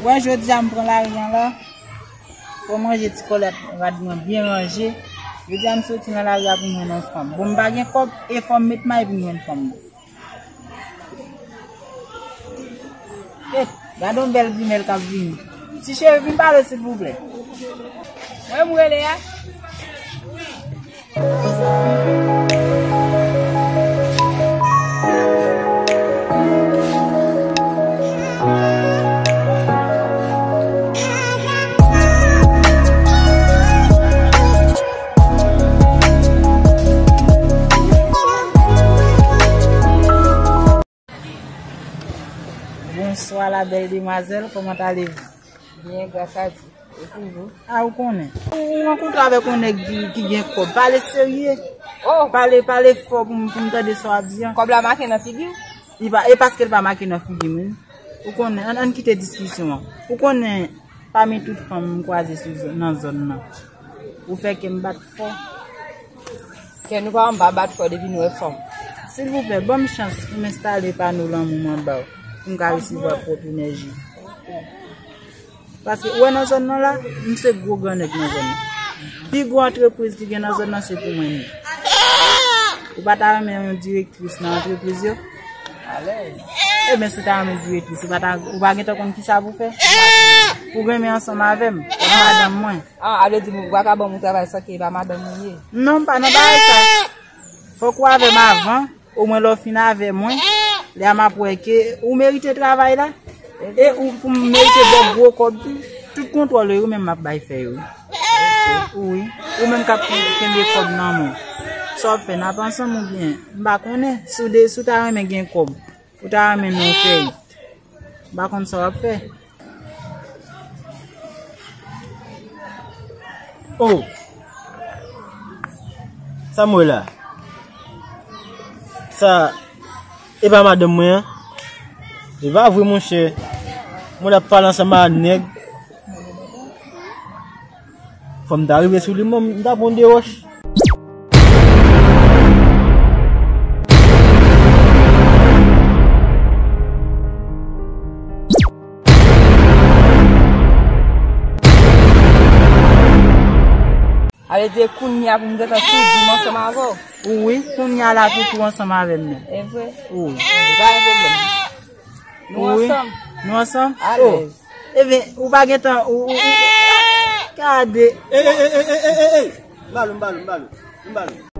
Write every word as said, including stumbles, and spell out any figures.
Wè, jodi a m pran lari an la. Fò manje ti kòlèt rad mwen byen ranje. Jodi a m soti nan lari a pou m jwenn yon fanm. Bon, m pa gen kòb, e fò m met may pou m jwenn fanm nan. Eh, gade yon bèl grimèl k ap vini. Ti cheri, vin pale, silvouplè. Mwen, m rele a. Bonswa, la belle demoiselle, comment allez-vous? Byen, gras a Dye. E pou vou? A, ou konnen. Ou, ou rankontre avèk yon nèg ki, ki gen kòb. Pale serye. Oh! Pale, pale fò pou m, pou m tande sa w ap di an. Kòb la make nan figi w? Li pa, e paske l pa make nan figi m, wi. Ou konnen, ann, ann kite diskisyon an. Ou konnen, pami tout fanm m kwaze sou zòn, nan zòn nan, ou fè kè m bat fò. Kè nou pa anba bat fò depi nou wè fanm. Silvouplè, ban m chans pou m enstale pano lanmou m anba w, pou m ka resevwa pwòp enèji. Paske, ou wè nan zòn nan la, m se gwo grannèg nan zòn nan. Pi gwo antrepriz ki gen nan zòn nan, se pou mwen li ye. Ou pa ta renmen yon direktris nan antrepriz yo? Alèz. Ebyen, si w ta renmen direktris, ou pa ta, ou pa gentan konn kisa pou w fè? Pou w renmen ansanm avè m, madanm mwen. Ah, a vle di, ou pa ka ban m yon travay san ke e pa madanm mwen ye? Non, m pa nan bagay sa. Fòk ou avè m avan, omwen lè w fin avè mwen, lè a m ap wè ke ou merite travay la, e ou pou m merite ba w gwo kòb tou, tout kontwòl yo, ou menm m ap bay fè yo. Wi, ou menm k ap kenbe kòb nan men w. Sa w ap fè, n ap ansanm oubyen? M pa konnen, si w de, si w ta renmen gen kòb, ou ta renmen non w fè it. M pa konn sa w ap fè. Oh! Sa m wè la? Sa, e pa madanm mwen an? E pa vre, monchè. Mwen ap pale ansanm a nèg. Fò m ta rive sou li, mwen, m ta pran de wòch. Ale de kounye a pou m gentan tou di m ansanm avè w. Wi, kounye a la tou tou ansanm avè m menm. E vre? Wi. Pa gen pwoblèm. Nou ansanm. Nou ansanm? Alèz. Oh. Ebyen, ou pa gentan, ou, ou, ou, gade. Ey, ey, ey, ey, ey, ey, ey. M ba l ou, m ba l ou, m ba l ou, m ba l ou.